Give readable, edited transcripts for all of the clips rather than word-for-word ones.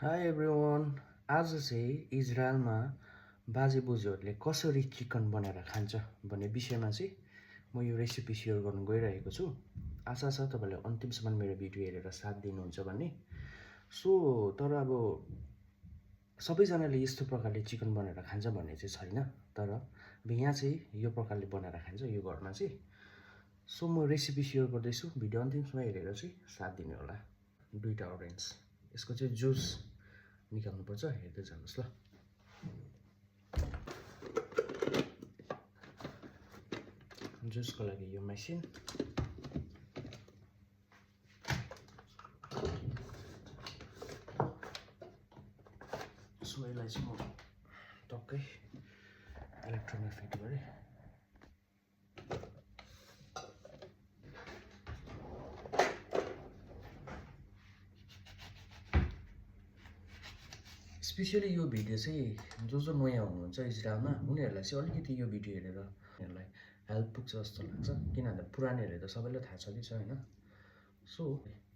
High everyone. आज चाहिँ इजरायलमा बाजे बोजूहरूले कसरी चिकन बनाएर खान्छ भन्ने विषयमा चाहिँ म यो रेसिपी सेयर गर्न गइरहेको छु। आशा छ तपाईँले अन्तिमसम्म मेरो भिडियो हेरेर साथ दिनुहुन्छ भन्ने। तर अब सबैजनाले यस्तो प्रकारले चिकन बनाएर खान्छ भन्ने चाहिँ छैन, तर अब यहाँ चाहिँ यो प्रकारले बनाएर खान्छ यो घरमा चाहिँ। म रेसिपी सेयर गर्दैछु, भिडियो अन्तिमसम्म हेरेर चाहिँ साथ दिनु होला। 2टा अरेन्ज, यसको चाहिँ जुस निकाल्नुपर्छ, हेर्दै जानुहोस् ल। जुसको लागि यो मेसिन, यसलाई चाहिँ म टक्कै इलेक्ट्रोमा फिट गरेँ। स्पेसली यो भिडियो चाहिँ जो नयाँ हुनुहुन्छ इजरायलमा उनीहरूलाई चाहिँ अलिकति यो भिडियो हेरेर उनीहरूलाई हेल्प पुग्छ जस्तो लाग्छ, किनभने पुरानोहरूले त सबैलाई थाहा छँदैछ होइन।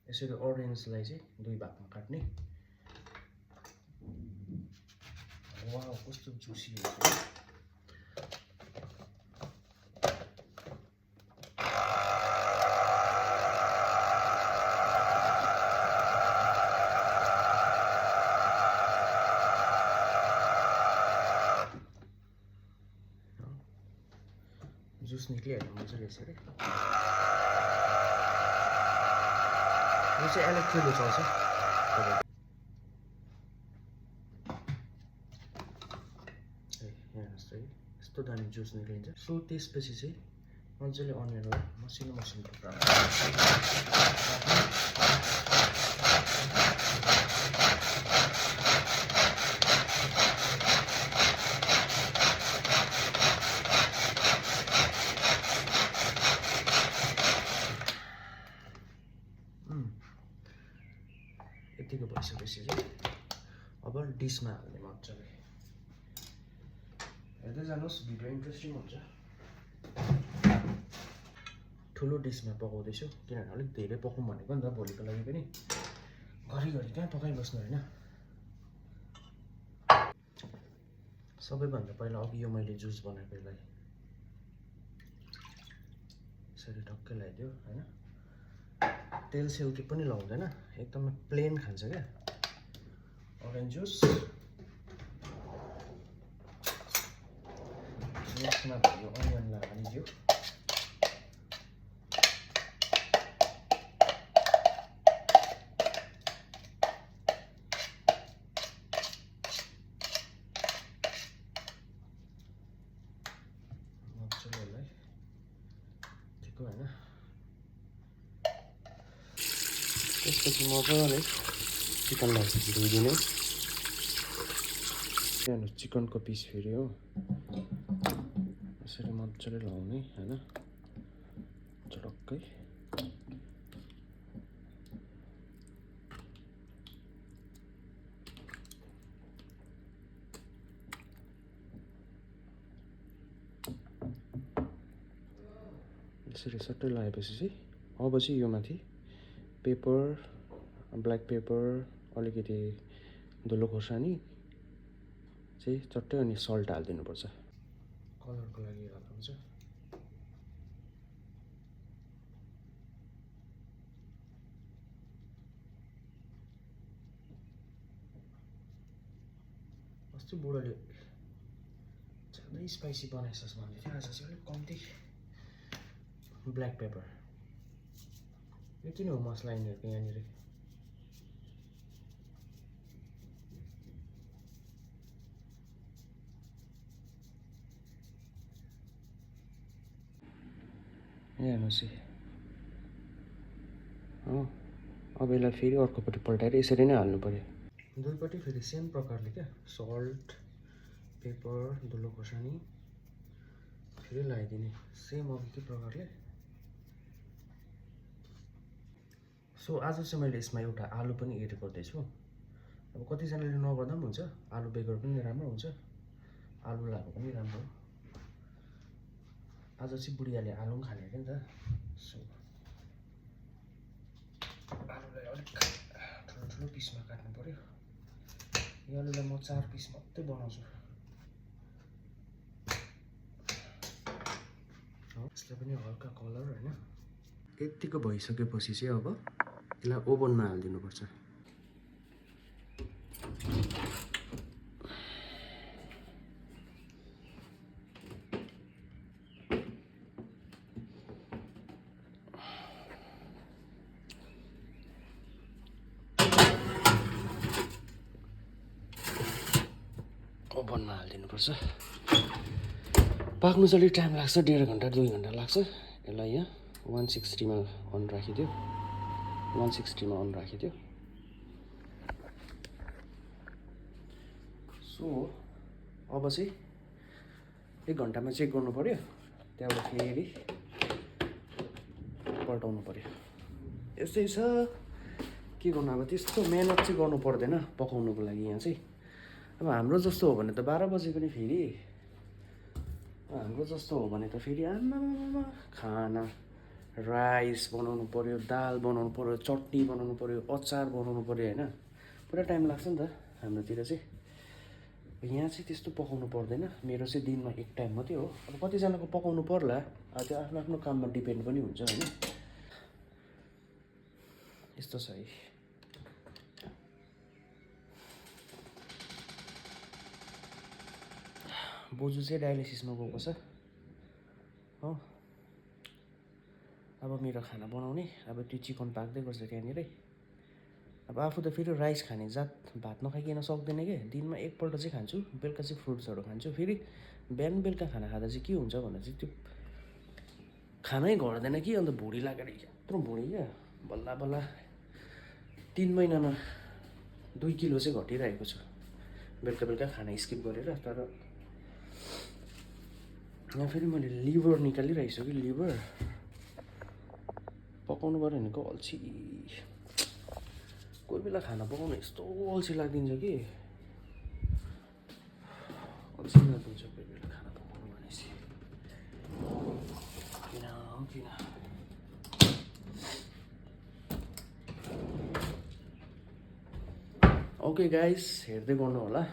यसरी अरेन्जलाई चाहिँ 2 भागमा काट्ने। वाउ, कस्तो जुसी हुन्छ। जुस निक्लिहाल्यो मजाले यसरी। यो चाहिँ इलेक्ट्रिकले चल्छ। यस्तो दामी जुस निक्लिन्छ। त्यसपछि चाहिँ मजाले अनियनलाई मसिनो टुक्रा यतिको भइसकेपछि चाहिँ अब डिसमा हाल्ने मजाले। हेर्दै जानुहोस्, भिडियो इन्ट्रेस्टिङ हुन्छ। ठुलो डिसमा पकाउँदैछु किनभने अलिक धेरै पकाउँ भनेको नि त, भोलिको लागि पनि घरिघरि कहाँ पकाइबस्नु होइन। सबैभन्दा पहिला अघि यो मैले जुस बनाएको यसलाई यसरी टक्कै लगाइदियो होइन। तेल सेल के पनि लगाउँदैन, एकदमै प्लेन खान्छ क्या अरेन्ज जुस। यसमा यो अनियनलाई हालिदियो। मजाले यसलाई ठिक होइन। त्यसपछि मजाले चिकनलाई धोइदिने। त्यहाँदेखि चिकनको पिस फेरि हो यसरी मजाले लगाउने होइन, चटक्कै। यसरी सट्टै लगाएपछि चाहिँ अब चाहिँ यो माथि पेपर, ब्ल्याक पेपर, अलिकति धुलो खोर्सानी चाहिँ चट्टै, अनि सल्ट हालिदिनुपर्छ कलरको लागि हाल्नुहुन्छ। अस्ति बुढोले ज्यादै स्पाइसी बनाइसस् भन्दै थियो, आज चाहिँ अलिक कम्ती ब्ल्याक पेपर। यति नै हो मसला यिनीहरूको यहाँनिर। यहाँ हेर्नुहोस् हो। अब यसलाई फेरि अर्कोपट्टि पल्टाएर यसरी नै हाल्नु पऱ्यो। दुईपट्टि फेरि सेम प्रकारले क्या, सल्ट, पेपर, धुलो खोर्सानी फेरि लगाइदिने सेम अघिकै प्रकारले। आज चाहिँ मैले यसमा एउटा आलु पनि एड गर्दैछु। अब कतिजनाले नगर्दा पनि हुन्छ, आलु बेगर पनि राम्रो हुन्छ, आलु लगाएको पनि राम्रो हो। आज चाहिँ बुढियाले आलु पनि खाने अरे नि त, आलुलाई अलिक ठुलो पिसमा काट्नु पर्यो। यसलाई म 4 पिस मात्रै बनाउँछु यसलाई पनि हल्का कलर हैन यतिको भइसकेपछि चाहिँ अब यसलाई ओभनमा हाल्दिनुपर्छ ओभनमा हालिदिनुपर्छ पाक्नु चाहिँ अलिक टाइम लाग्छ 1.5 घन्टा 2 घन्टा लाग्छ यसलाई यहाँ 160 मा अन राखिदियो 160 मा अन राखिदियो सो अब चाहिँ 1 घन्टामा चेक गर्नु पर्यो त्यहाँबाट फेरि पल्टाउनु पर्यो यस्तै छ के गर्नु अब त्यस्तो मेहनत चाहिँ गर्नु पर्दैन पकाउनुको लागि यहाँ चाहिँ अब हाम्रो जस्तो हो भने त 12 बजे पनि फेरि हाम्रो जस्तो हो भने त फेरि आमा खाना राइस बनाउनु पर्यो दाल बनाउनु पर्यो चटनी बनाउनु पर्यो अचार बनाउनु पर्यो हैन पुरा टाइम लाग्छ नि त हाम्रोतिर चाहिँ यहाँ चाहिँ त्यस्तो पकाउनु पर्दैन मेरो चाहिँ दिनमा 1 टाइम मात्रै हो अब कतिजनाको पकाउनु पर्ला त्यो आफ्नो आफ्नो काममा डिपेन्ड पनि हुन्छ हैन यस्तो छ है बोजू चाहिँ डायलिसिसमा गएको छ हो अब मेरो खाना बनाउने अब त्यो चिकन पाक्दै गर्छ त्यहाँनिरै अब आफू त फेरि राइस खाने जात भात नखाइकन सक्दैन के दिनमा एकपल्ट चाहिँ खान्छु बेलुका चाहिँ फ्रुट्सहरू खान्छु फेरि बिहान बेलुका खाना खाँदा चाहिँ के हुन्छ भन्दा चाहिँ त्यो खानै घट्दैन कि अन्त भुँडी लागेर यत्रो भुँडी क्या बल्ल बल्ल 3 महिनामा 2 किलो चाहिँ घटिरहेको छु बेलुका बेलुका खाना स्किप गरेर तर यहाँ फेरि मैले लिभर निकालिरहेको छु कि लिभर पकाउनु पर्यो भनेको अल्छी कोही बेला खाना पकाउनु यस्तो अल्छी लाग्दिन्छ कि अल्छी लाग्दिन्छ कोही बेला खाना पकाउनु भनेपछि किन ओके गाइस हेर्दै गर्नु होला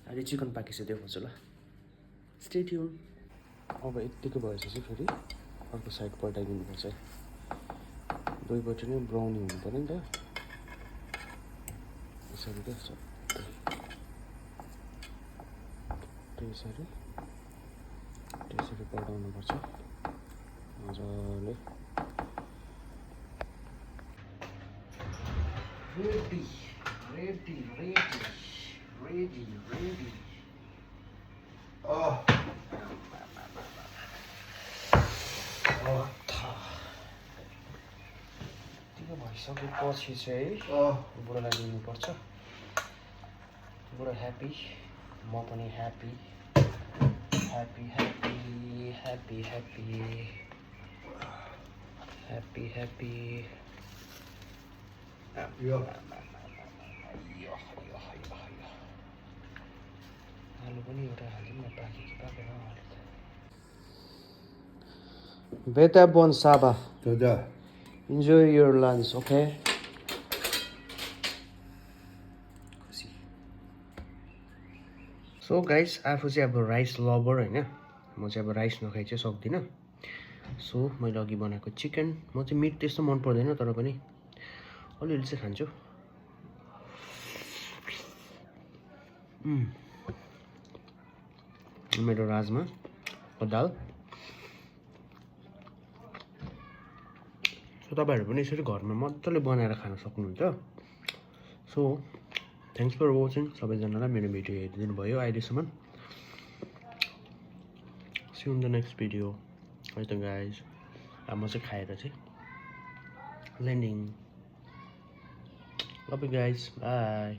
अहिले चिकन पाकिसक्यो देखाउँछु ल स्टे ट्युन अब यतिको भएछ चाहिँ फेरि अर्को साइड पल्टाइदिनुपर्छ दुईपट्टि नै ब्राउनी हुनु पर्यो नि त यसरी क्या त्यसरी पल्टाउनुपर्छ मजाले ready ready ready ready ready भइसकेपछि चाहिँ बुढालाई दिनुपर्छ बुढा ह्याप्पी म पनि happy happy happy happy happy happy happy आलु पनि एउटा हालिदिउँ न पाक्यो कि पाकेन बेटा बोन साबा enjoy your lunch okay so guys आफू चाहिँ अब राइस लभर हैन म चाहिँ अब राइस नखाइ चाहिँ सक्दिनँ सो मैले अघि बनाएको चिकन म चाहिँ मिट त्यस्तो मन पर्दैन तर पनि अलिअलि चाहिँ खान्छु मेरो राजमा दाल सो तपाईहरु पनि यसरी घरमा मजाले बनाएर खान सक्नुहुन्छ सो थ्यांक्स फर वाचिङ सबैजनालाई मेरो भिडियो हेरिदिनु भयो अहिलेसम्म see you in the next video है त गाइज अब म चाहिँ खाएर चाहिँ landing love you guys by